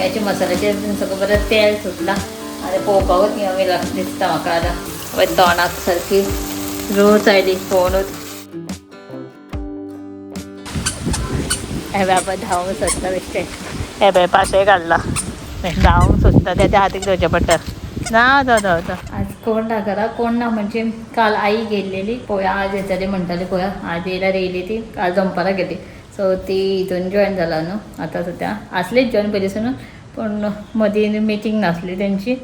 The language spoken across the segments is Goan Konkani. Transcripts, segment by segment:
वांग्याचे मसाल्याचे सगळं बरें तेल सुटलां आनी पळोवपाकूच यमी दिसता म्हाका आतां. पळय तोंडाक सारकी रूच आयली पळोवनूच. हे बाबा धांवूंक सोदता बेश्टें. हे पळय पासय काडला, धांवूंक सोदता, तेच्या हातीक धरचें पडटा. ना धांवता. आज कोण ना घरा, कोण ना म्हणजे काल आई गेल्लेली, पळोवया आज येतली म्हणटाली, पळोवया आज येयल्यार येयली ती, काल दनपारां गेली. सो ती हितून जॉयन जाला न्हू आतां सद्या, आसलीच जॉयन पयलींसून, पूण मदीं मिटींग नासली तेंची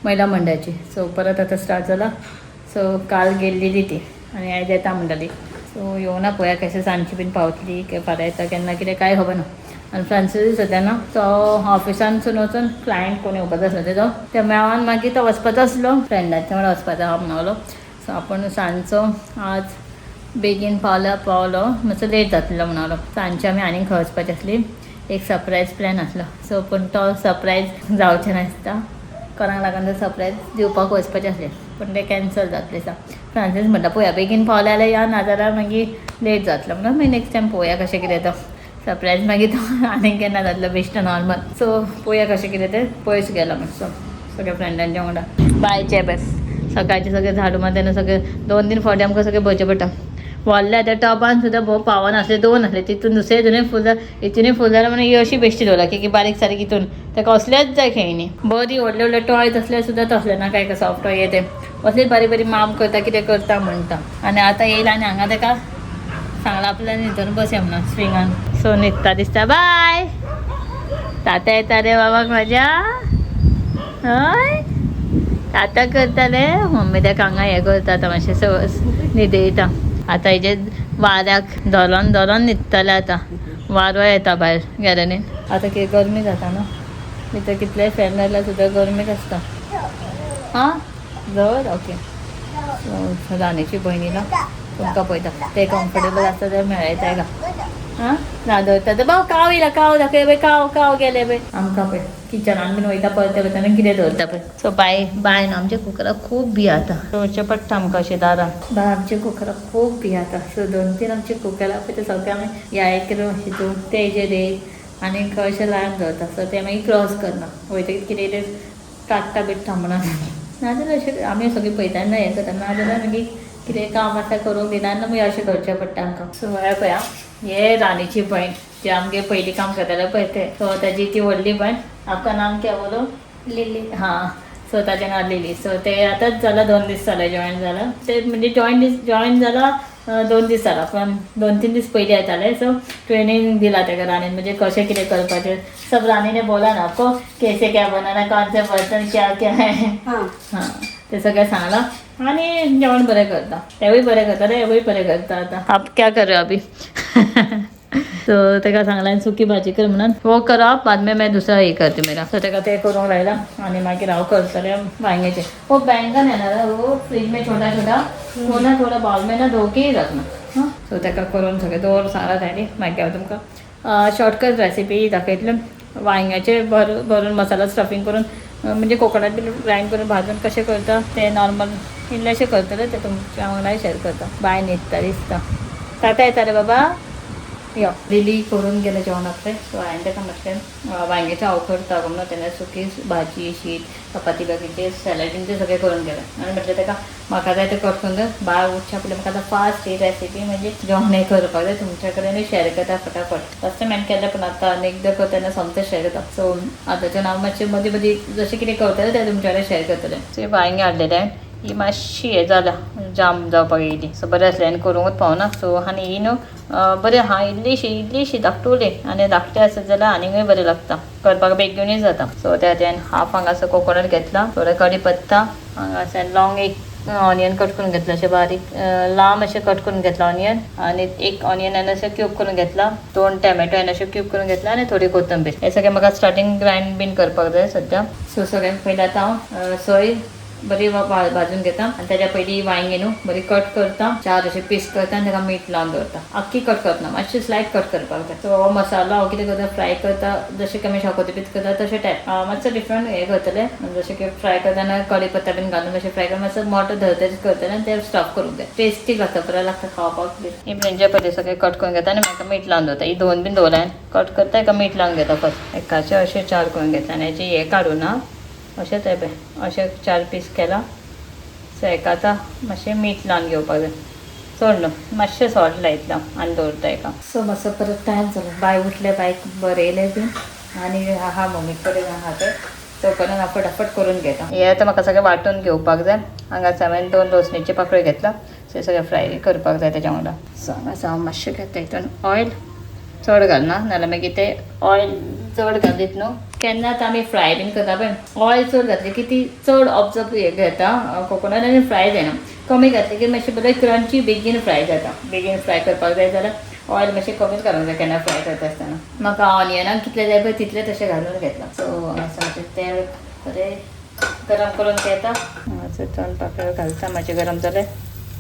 महिला मंडळाची. सो परत आतां स्टार्ट जाला. सो काल गेल्लेली ती आनी आयज येता म्हणटाली. सो येवना पळोवया कशें, सांजची बीन पावतली काय फाल्यां येता केन्ना कितें कांय खबर ना. आनी फ्रांसीस सद्या ना, तो ऑफिसांतसून वचून क्लायंट कोण येवपाचो आसलो तेजो, त्या मेळोन मागीर तो वचपाचो आसलो, फ्रेंडाच्या वांगडा वचपाचो आहा म्हणलो. सो आपूण सांजचो आज बेगीन पावला पावलो, मातसो लेट जातलो म्हणलो. सांजचे आमी आनीक खंय वचपाची आसली, एक सरप्रायज प्लॅन आसलो. सो पूण तो सरप्रायज जावचें नासता, कोणाक लागून तो सरप्रायज दिवपाक वचपाचें आसलें, पूण तें कॅन्सल जातलें दिसता. फ्रांसीस म्हणटा पळोवया बेगीन पावले जाल्यार या, नाजाल्यार मागीर लेट जातलो म्हणून मागीर नेक्स्ट टायम पळोवया कशें कितें तो सरप्रायज मागीर तो आनीक केन्ना जातलो बेश्टो नॉर्मल. सो पळोवया कशें कितें तें. पयस गेला मातसो सगळ्या फ्रेंडांच्या वांगडा. बायचे बस सकाळचें सगळें झाडू मारतना सगळें 2-3 फावटी आमकां सगळें भरचें पडटा. व्हडल्या त्या टबान सुद्दां भोव पावनासले, 2 आसले, तितून दुसरे दोनूय फूल जालें, हितूनय फूल जालें म्हणून ही अशी बेश्टी दवरला की बारीक सारीक हितून ताका असलेच जाय खेळणी. बरी व्हडले व्हडले टॉयज असले सुद्दां तसले ना, काय सॉफ्ट टॉय ते असले बारीक बारीक माम करता कितें करता म्हणटा. आनी आतां येयला आनी हांगा ताका सांगलां आपल्या न्हिदून बसया म्हणून स्विंगान. सो न्हिदता दिसता. बाय तात्या येता रे बाबाक म्हज्या, हय तात्या करता रे. मम्मी ताका हांगा हें करता आतां मातशें न्हिदयता. आतां हेजे वाऱ्याक धरोन धरोन न्हिदतलें आतां, वारो येता भायर गॅलरीन. आतां कितें गरमी जाता न्हू, भितर कितलेय फॅन लायल्यार सुद्दां गरमीच आसता. आं जर ओके. सो राणीची भयणीला तुमकां पळयता ते कम्फर्टेबल आसता ते मेळयता का. आं ना दवरता ते बाव काव येयला, काव दाखय पळय, काव काव गेले पळय आमकां पळय किचनान बीन वयता परते वयता कितें दवरता पळय. सो बाय बाय न्हू आमच्या कुकराक खूब भियाता, दवरचें पडटा आमकां अशें दारान. बाय आमच्या कुकराक खूब भियाता. सो 2-3 आमचे कुकरां पळय ते सगळे आमी ह्या एक हितून तेजेर एक आनी अशें लायन दवरता. सो ते मागीर क्रॉस करना वयतकीर कितें कितें काडटा बिडटा म्हणून, नाजाल्यार अशें आमी सगळीं पळयता ना हें करता, नाजाल्यार मागीर कितें काम आसा करूंक दिना ना, मागीर अशें करचें पडटा आमकां. सो हें पळय हे राणीची भयण जे आमगे पयलीं काम करताले पळय ते, सो ताजी ती व्हडली भयण, आपका नाम क्या बोलो? लिली. हां, सो ताजें नांव लिली. सो ते आतांच जालां 2 दीस जाले जॉयन जालां ते, म्हणजे जॉयन जाला 2 दीस जाला, पण 2-3 दीस पयलीं येताले. सो ट्रेनिंग दिला ताका राणीन, म्हणजे कशें कितें करपाचें सब राणीने बोला ना आपको, कैसे क्या बनाना, कौन से बर्तन क्या क्या है. हां हां ते सगळें सांगलां आनी जेवण बरें करता, तेवूय बरें करता, तेवूय बरें करता. आतां आप क्या कर रहे हो अभी? सो ताका सांगलां सुकी भाजी कर म्हणून, वो करो आप, बाद में मैं दुसरा हे करते मेरा. सो ताका तें करूंक लायलां आनी मागीर हांव करतलें वांग्याचें. वो बैंगन है ना वो फ्रीज में छोटा छोटा, वो ना थोड़ा बाउल में ना धो के ही रखना. हां सो ताका करून सगळें दवर सांगलां ताणें. मागीर हांव तुमकां शॉर्टकट रेसिपी दाखयतलें, वांग्याचें भरून मसाला स्टफिंग करून, म्हणजे कोकोनट बीन ग्रायंड करून भाजून कशें करता तें नॉर्मल इल्लेशें करतलें, तें तुमच्या वांगडाय शेअर करता. बाय न्हिदता दिसता. तात्या येता रे बाबा यो. लिली करून गेलें जेवण आपलें. सो हांवें ताका म्हटलें वांग्याचें हांव करता म्हणून, तेन्ना सुकी भाजी शीत चपाती बाकीचें सॅलड बीन तें सगळें करून गेलें. आनी म्हटलें ताका म्हाका जाय तें कट करून बाय उठच्या पयलीं म्हाका आतां फास्ट ही रेसिपी म्हणजे जेवण हें करपाक जाय, तुमच्या कडेन शेअर करता फटाफट. फर्स्ट टायम हांवें केलें, पूण आतां आनी एकदां करता तेन्ना सोमतें शेअर करता. सो आतांच्यान हांव मातशें मदीं मदीं जशें कितें करतलें तें तुमच्या कडेन शेअर करतलें. सो वांयगें हाडलेलें, ही मातशी हें जाल्या, जाम जावपाक येयली. सो बरें आसलें आनी करूंकूच पावना. सो आनी ही न्हू बरें आहा, इल्लीशी इल्लीशी धाकटुली आनी धाकटी आसत जाल्यार आनीकूय बरें लागता करपाक, बेगीनूय जाता. सो त्या खातीर हाफ हांगासर कोकोनट घेतला, थोडे कडी पत्ता, हांगासर लॉंग एक ऑनियन कट करून घेतलं, अशें बारीक लांब अशें कट करून घेतला ऑनियन, आनी एक ऑनियन हांवें अशें क्यूब करून घेतला, 2 टॅमॅटो हांवें अशें क्यूब करून घेतला आनी थोडी कोथंबीर. हें सगळें म्हाका स्टार्टींग ग्रायंड बीन करपाक जाय सद्या. सो सगळ्यांत पयलीं आतां हांव सोय बरी भाजून घेता आनी ताच्या पयलीं वांयगीं न्हू बरी कट करता, चार अशे पीस करता आनी ताका मीठ लावन दवरता. आख्खी कट करना, मातशी स्लायट कट करपाक जाय. सो हो मसालो हांव कितें करता, फ्राय करता जशें की आमी शाकोती बीन करता तशें टायप, मातसो डिफरंट हें करतलें. जशें की फ्राय करतना कडी पत्ता बीन घालून मातशें फ्राय करून मातसो मोटो धरतरीच करतलें आनी तें स्टफ करूंक जाय. टेस्टी लागता, बरें लागता खावपाक बीन. ही ब्रिंजल पयलीं सगळें कट करून घेता आनी म्हाका मीठ लावन दवरता. ही दोन बीन दवरला कट करता, एका मीठ लावन घेता फर्स्ट. एकाचे अशें चार करून घेतला आनी हेचे हे काडूं ना, अशेंच हें पळय अशें चार पीस केला. सो हेका आतां मातशें मीठ लावन घेवपाक जाय, चड न्हू, मातशें सॉल्ट लायतलें हांव आनी दवरता हेका. सो मातसो परत टायम जालो, बाय उठलें, बायक बरयलें बीन आनी आहा मम्मी कडेन आहा तें, तो पर्यंत हांव फटाफट करून घेता. हें आतां म्हाका सगळें वांटून घेवपाक जाय. हांगासर हांवें 2 लसणीच्यो पाकळ्यो घेतला, सो सगळें फ्राय करपाक जाय तेज्या वांगडा. सो हांगासर हांव मातशें घेता हितून ऑयल, चड घालना नाल्यार मागीर तें ऑयल चड घालीत न्हू. केन्नाच आमी फ्राय बीन करता पळय, ऑयल चड घातली की ती चड ऑब्जर्व हें घेता कोकोनट आनी फ्राय जायना. कमी घातली की मातशें बरें क्रंची बेगीन फ्राय जाता. बेगीन फ्राय करपाक जाय जाल्यार ऑयल मातशें कमीच घालूंक जाय केन्ना फ्राय करता आसतना. म्हाका ऑनियनाक कितलें जाय पळय तितलें तशें घालून घेतलां. सो हांगासर मातशें तेल बरें गरम करून घेता. हांगासर दोन पाकळ्यो घालता, मातशें गरम जालें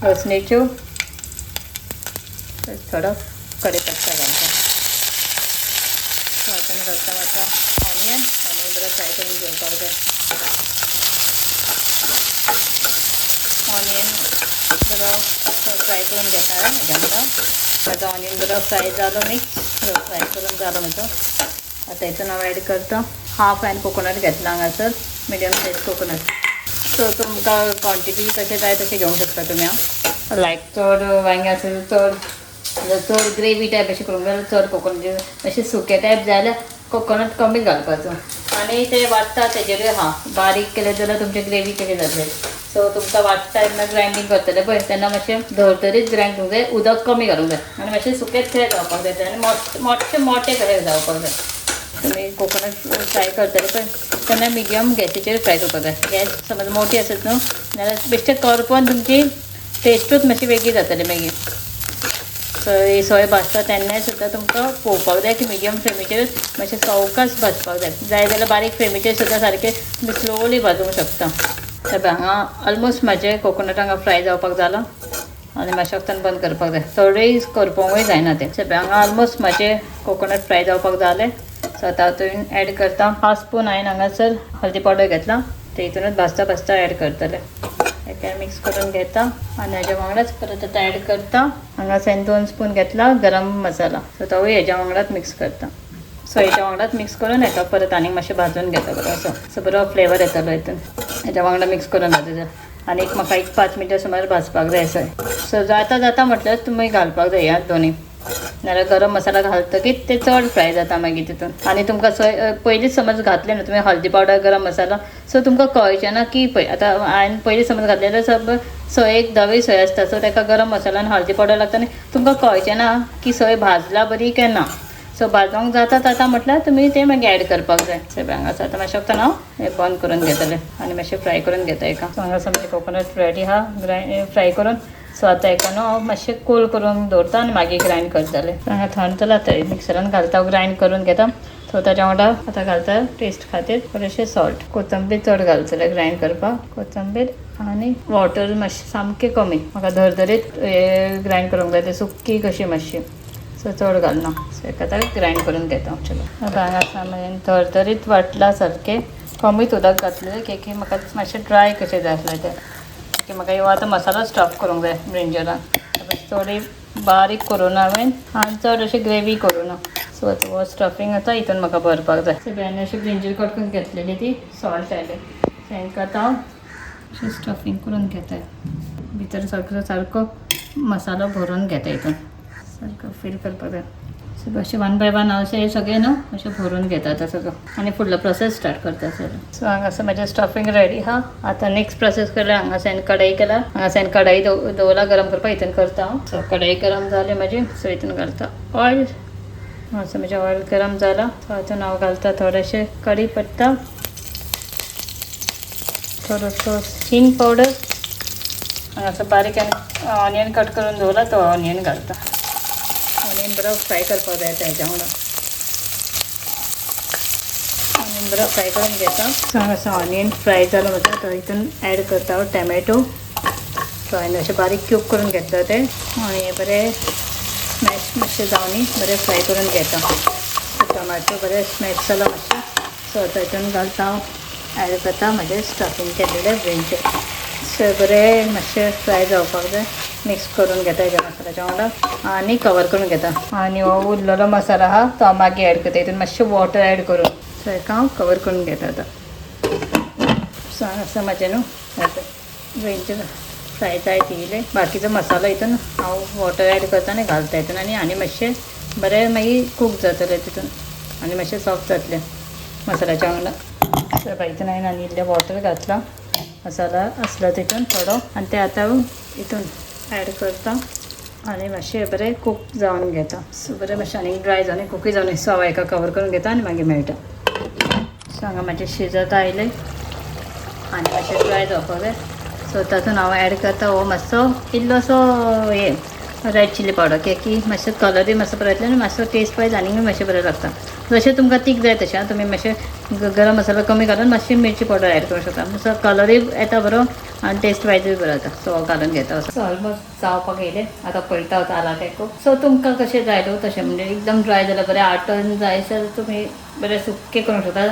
लसणीच्यो, थोडो कडी पत्ता घालता. सो आतां घालता आतां ऑनियन, ऑनियन बरें फ्राय करून घेवपाक जाय. ऑनियन बरो फ्राय करून घेता हेज्या वांगडा. आतां ऑनियन बरो फ्राय जालो, मिक्स फ्राय करून जालो म्हजो. आतां हितून हांव एड करता हाफ हांवें कोकोनट घेतला हांगासर, मिडियम सायज कोकोनट. सो तुमकां क्वॉन्टिटी कशें जाय तशें घेवंक शकता तुमी. हां, लायक चड वांयगें आसा, चड चड ग्रेवी टायप अशें करूंक जाय जाल्यार चड कोकोनट, अशें सुकें टायप जाय जाल्यार कोकोनट कमी घालपाचो. आनी ते वांट्टा तेजेरूय आहा, बारीक केलें जाल्यार तुमचें ग्रेवी कशें जातलें. सो तुमकां वांट्टा तेन्ना ग्रायंडींग करतले पळय तेन्ना मातशें धरतरीच ग्रायंड करूंक जाय, उदक कमी घालूंक जाय आनी मातशें सुकेंच कशें जावपाक जाय आनी मोठे मोठे कशें जावपाक जाय. तुमी कोकोनट फ्राय करतले पळय तेन्ना मिडियम गॅसीचेर फ्राय करपाक जाय. गॅस समज मोठी आसत न्हू जाल्यार बेश्टें करपोन तुमची टेस्टूच मातशी वेगळी जातली मागीर. सो ही सोय भाजता तेन्नाय सुद्दां तुमकां पळोवपाक जाय की मिडियम फ्लेमीचेर मातशें सवकास भाजपाक जाय. जाय जाल्यार बारीक फ्लेमीचेर सुद्दां सारकें तुमी स्लोली भाजूंक शकता. पळय हांगा ऑलमोस्ट म्हाजें कोकोनट हांगा फ्राय जावपाक जालां आनी मातशें वखदान बंद करपाक जाय, चडूय करपोवूय जायना तें. पळय हांगा ऑलमोस्ट म्हाजें कोकोनट फ्राय जावपाक जालें. सो आतां हातून एड करता हाफ स्पून हांवें हांगासर हळदी पावडर घेतला, ते हितूनच भाजता भाजता एड करतलें. हें मिक्स करून घेता आनी हेज्या वांगडाच परत आतां एड करता हांगासर हांवें 2 स्पून घेतला गरम मसाला. सो तोवूय हेज्या वांगडाच मिक्स करता. सो हेज्या वांगडाच मिक्स करून हेका परत आनीक मातशें भाजून घेता बरो असो. सो बरो फ्लेवर येतलो हितून हेज्या वांगडा मिक्स करून भाजून आनी एक म्हाका एक 5 मिनटां सुमार भाजपाक जाय. सो सो जाता जाता म्हटल्यार तुमी घालपाक जाय ह्या दोनी, नाल्यार गरम मसाला घालतकीच ते चड फ्राय जाता मागीर तितून. आनी तुमकां सोय पयलींच समज घातलें न्हू तुमी हळदी पावडर गरम मसाला, सो तुमकां कळचें ना की पळय आतां हांवें पयलीं समज घातलें जाल्यार सब सोय एक धवी सोय आसता, सो ताका गरम मसाला आनी हळदी पावडर लागता आनी तुमकां कळचें ना की सोय भाजला बरी काय ना. सो भाजोंक जाता जाता म्हटल्यार तुमी तें मागीर एड करपाक जाय. सो हांगासर आतां मातशें वखदान हांव हें बंद करून घेतलें आनी मातशें फ्राय करून घेता हेका. सो हांगासर आमचें कोकोनट रेडी आहा ग्रायंड फ्राय करून. सो आतां हेका न्हू हांव मातशें कूल करून दवरता आनी मागीर ग्रायंड करतलें. हांगा थंड जालां आतां मिक्सरान घालता, ग्रायंड करून घेता. सो ताच्या वांगडा आतां घालता टेस्ट खातीर थोडेशें सॉल्ट, कोथंबीर चड घालतलें ग्रायंड करपाक, कोथंबीर आनी वॉटर मातशें सामकें कमी, म्हाका धरधरीत हें ग्रायंड करूंक जाय, तें सुकी कशी मातशी, सो चड घालना. सो हेका आतां ग्रायंड करून घेता. चलो आतां हांगा हांवें धरधरीत वांटलां सारकें, कमीच उदक घातलें की म्हाका मातशें ड्राय कशें जाय आसलें तें, की म्हाका ह्यो आतां मसालो स्टफ करूंक जाय ब्रिंजलान, चड बारीक करूं ना हांवें आनी चड अशें ग्रेवी करूं ना. सो आतां हो स्टफींग आतां हितून म्हाका भरपाक जाय. सगळ्यांनी अशें ब्रिंजल कट करून घेतलेली ती सॉल्ट आयलें, सो हेंकां आतां हांव अशें स्टफींग करून घेता, भितर सारको सारको मसालो भरून घेता, हितून सारको फील करपाक जाय. सो अशें 1 बाय 1 हांव अशें सगळें न्हू अशें भरून घेता आतां सगळो आनी फुडलो प्रोसेस स्टार्ट करता सर. सो हांगासर म्हाजें स्टफींग रेडी आहा. आतां नेक्स्ट प्रोसेस केल्या, हांगासर हांवें कढाई केला, हांगासर हांवें कढाई दवरला गरम करपाक, हितून करता हांव. सो कढाई गरम जाली म्हाजी, सो हितून घालता ऑयल. हांगासर म्हजें ऑयल गरम जालां, सो हातून हांव घालता थोडेशें कडी पत्ता, थोडोसो हिंग पावडर, हांगासर बारीक ऑनियन कट करून दवरला तो ऑनियन घालता. ऑनियन बरो फ्राय करपाक जाय तेज्या वांगडा. बरो फ्राय करून घेता. सो हांगा ऑनियन फ्राय जालो म्हजो. आतां हितून ॲड करता हांव टॅमॅटो. सो हांवें अशें बारीक क्यूब करून घेतलं ते आनी हे बरें स्मॅश मातशें जावनी बरें फ्राय करून घेता. टोमॅटो बरें स्मॅश जालो मातशें. सो आतां हितून घालता हांव, ॲड करता म्हजें स्टफींग केल्लेलें ब्रिंजल. सो बरें मातशें फ्राय जावपाक जाय. मिक्स करून घेता हेज्या मसाल्याच्या वांगडा आनी कवर करून घेता. आनी हो उरलेलो मसाला आहा तो हांव मागीर ॲड करता, हितून मातशें वॉटर ॲड करून. सो हेका हांव कवर करून घेता आतां. सो हांगासर म्हाजें न्हू ब्रिंजल फ्राय जायत येयलें. बाकीचो मसालो हितून हांव वॉटर ॲड करता आनी घालता हितून आनी आनी मातशें बरें मागीर कूक जातलें तितून आनी मातशें सॉफ्ट जातलें मसाल्याच्या वांगडा. सो हितून हांवें आनी इल्लें वॉटर घातलां, मसाला आसलो तितून थोडो, आनी तें आतां हांव हितून ॲड करता आनी मातशें बरें कूक जावन घेता. सो बरें मातशें आनी ड्राय जावन कुकूय जावन. सो हांव हेका कवर करून घेता आनी मागीर मेळटा. सो हांगा म्हाजें शिजत आयलें आनी मातशें ड्राय जावपाक जाय. सो तातूंत हांव ॲड करता हो मातसो इल्लोसो हे रेड चिली पावडर, कित्याक की मातसो कलरूय मातसो बरो येतलो आनी मातसो टेस्ट वायज आनीकूय मातशें बरें लागता. जशें तुमकां तीख जाय तशें तुमी मातशें गरम मसालो कमी घालून मातशी मिरची पावडर ॲड करूंक शकता. मातसो कलरूय येता बरो आनी टेस्ट वायजूय बरो येता. सो हो घालून घेता. सो ऑलमोस्ट जावपाक येयलें. आतां पळयता हांव जाला काय कूक. सो तुमकां कशें जाय न्हू तशें, म्हणजे एकदम ड्राय जाल्यार बरें आटन जाय जाल्यार तुमी बरें सुकें करूंक शकता.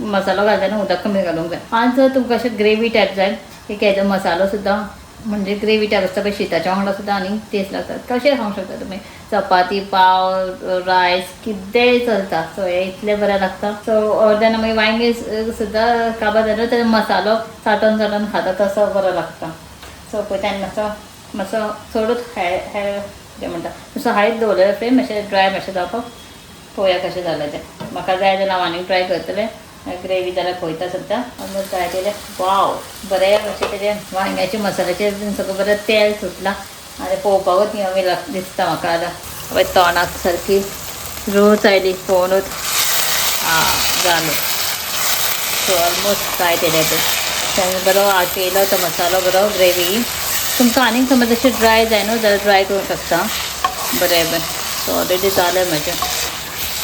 मसालो घालतना उदक कमी घालूंक जाय. आनी जर तुमकां अशें ग्रेवी टायप जाय, एक हेजो मसालो सुद्दां म्हणजे ग्रेवी टायप आसता पळय, शिताच्या वांगडा सुद्दां आनी टेस्ट लागता. कशें खावंक शकता तुमी, चपाती, पाव, रायस, कितेंय चलता. सो हें इतलें बरें लागता. सो अर्द्यान मागीर वांयगें सुद्दां काबार जाल्यार तेजो मसालो चाटोन चाटोन खाता तसो बरो लागता. सो पळयता आनी मातसो मातसो चडूच हे हे कितें म्हणटा, मातसो हायच दवरलें फ्लेम, मातशें ड्राय मातशें जावपाक. पळोवया कशें जालें तें. म्हाका जाय जाल्यार हांव आनीक ट्राय करतलें. ग्रेवी जाल्यार पळयता सद्दां. ऑलमोस्ट जायत येयलें. वाव, बरें मातशें तेजें वांयग्याचे मसाल्याचें सगळें बरें तेल सुटलां आनी पळोवपाकूच यमी दिसता म्हाका आतां. पळय तोंडाक सारकी रूच आयली पळोवनूच. आं जालें. सो ऑलमोस्ट जायत येयलें तें. तें बरो आटयलो तो मसालो बरो ग्रेवी. तुमकां आनीक समज अशें ड्राय जाय न्हू जाल्यार ड्राय करूंक शकता. बरें बरें. सो ऑलरेडी जालें म्हजें.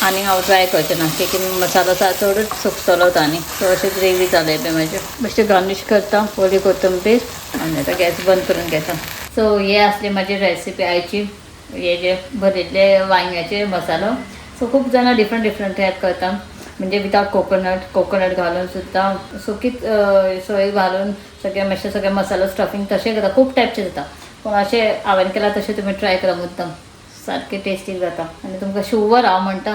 आनी हांव ड्राय करचें ना, कित्याक मसालो चडूच सुकतलो तो. आनी सो अशें ग्रेवी जालें पळय म्हाजें. मातशें गार्नीश करता ओली कोथंबीर आनी आतां गॅस बंद करून घेता. सो हे आसली म्हाजी रेसिपी आयची, हे जे भरिल्ले वांयग्याचे मसालो. सो खूब जाणां डिफरंट डिफरंट टायप करता, म्हणजे विदाउट कोकोनट, कोकोनट घालून सुद्दां, सुकीच सोय घालून सगळे मातशें सगळे मसालो स्टफींग तशें करता. खूब टायपचे जाता, पूण अशें हांवें केलां तशें तुमी ट्राय करा मुद्दम, सारकें टेस्टी जाता आनी तुमकां शुवर हांव म्हणटा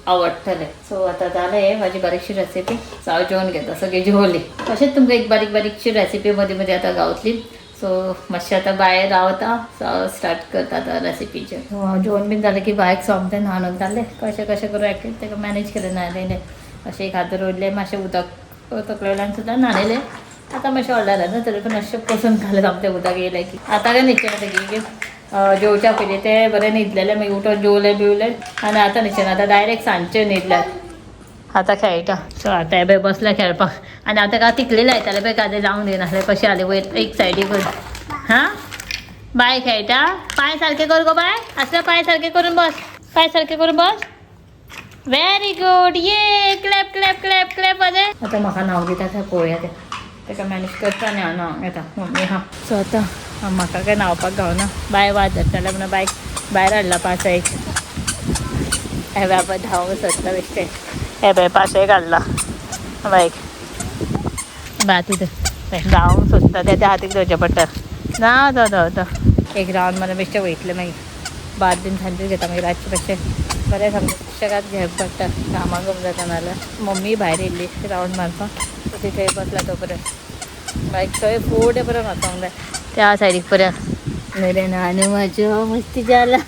आवडटलें. सो आतां जालें हें म्हाजी बारीकशी रेसिपी. सो हांव जेवण घेता. सगळीं जेवली. तशेंच तुमकां एक बारीक बारीकशी रेसिपी मदीं मदीं आतां गावतली. सो मातशें आतां भायर रावता, सो हांव स्टार्ट करता आतां रेसिपीचेर. सो हांव जेवण बीन जालें की बायक सोमतें न्हाणून जालें. कशें कशें करून एक्चुली ताका मॅनेज केलें, न्हाणयलें. अशें एक हात उरलें, मातशें उदक तकले वयल्यान सुद्दां न्हाणयलें. आतां मातशें व्हडलें जालें न्हू, तरी पूण मातशें पसून घालें, सामकें उदक येयलें की. आतां काय न्हिदचें ना तेगी. जेवच्या पयलीं ते बरें न्हिदलेले, मागीर उठून जेवले बिवले आनी आतां न्हिदचें ना. आतां डायरेक्ट सांजचें न्हिदल्यात. आतां खेळटा. सो आतां हे पळय बसले खेळपाक आनी आतां काय तिकली लायताले पळय, कांय जावंक दिनासलें. कशें आलें वयर एक सायडीक हां बाय खेळटा. पांय सारके कर गो बाय, असले पांय सारके करून बस, पांय सारके करून बस. व्हेरी गुड, ये क्लॅप क्लॅप क्लॅप क्लॅप. वाजय. आतां म्हाका न्हांवक दिता तें पळोवया. तें ताका मॅनेज करता आनी हांव न्हांवक येता. मम्मी हा. सो आतां म्हाका काय न्हांवपाक गावना, बाय वाज जाताले म्हणून बायक भायर हाडला पांच एक. हे बाबा धांवूंक सोदता बेश्टें. हे पळय पासयेक हाडला बायक. बा तिथं धांवूंक सोदता, तेच्या हातीक धरचें पडटा. ना तो तो तो एक रावंड मारून बेश्टें वयतलें. मागीर भात बीन सांजचें घेता, मागीर रातचें मातशें बरें सामकें सुशेगाद घेवप पडटा, कामाक जाता. नाजाल्यार मम्मी भायर येयल्ली रावंड मारपाक, सो ती थंय बसला तो पर्यंत बायक थंय फुडें पर्यंत वचोंक जाय, त्या सायडीक पर्यंत. मेरे नानू म्हज्यो मस्ती जाला.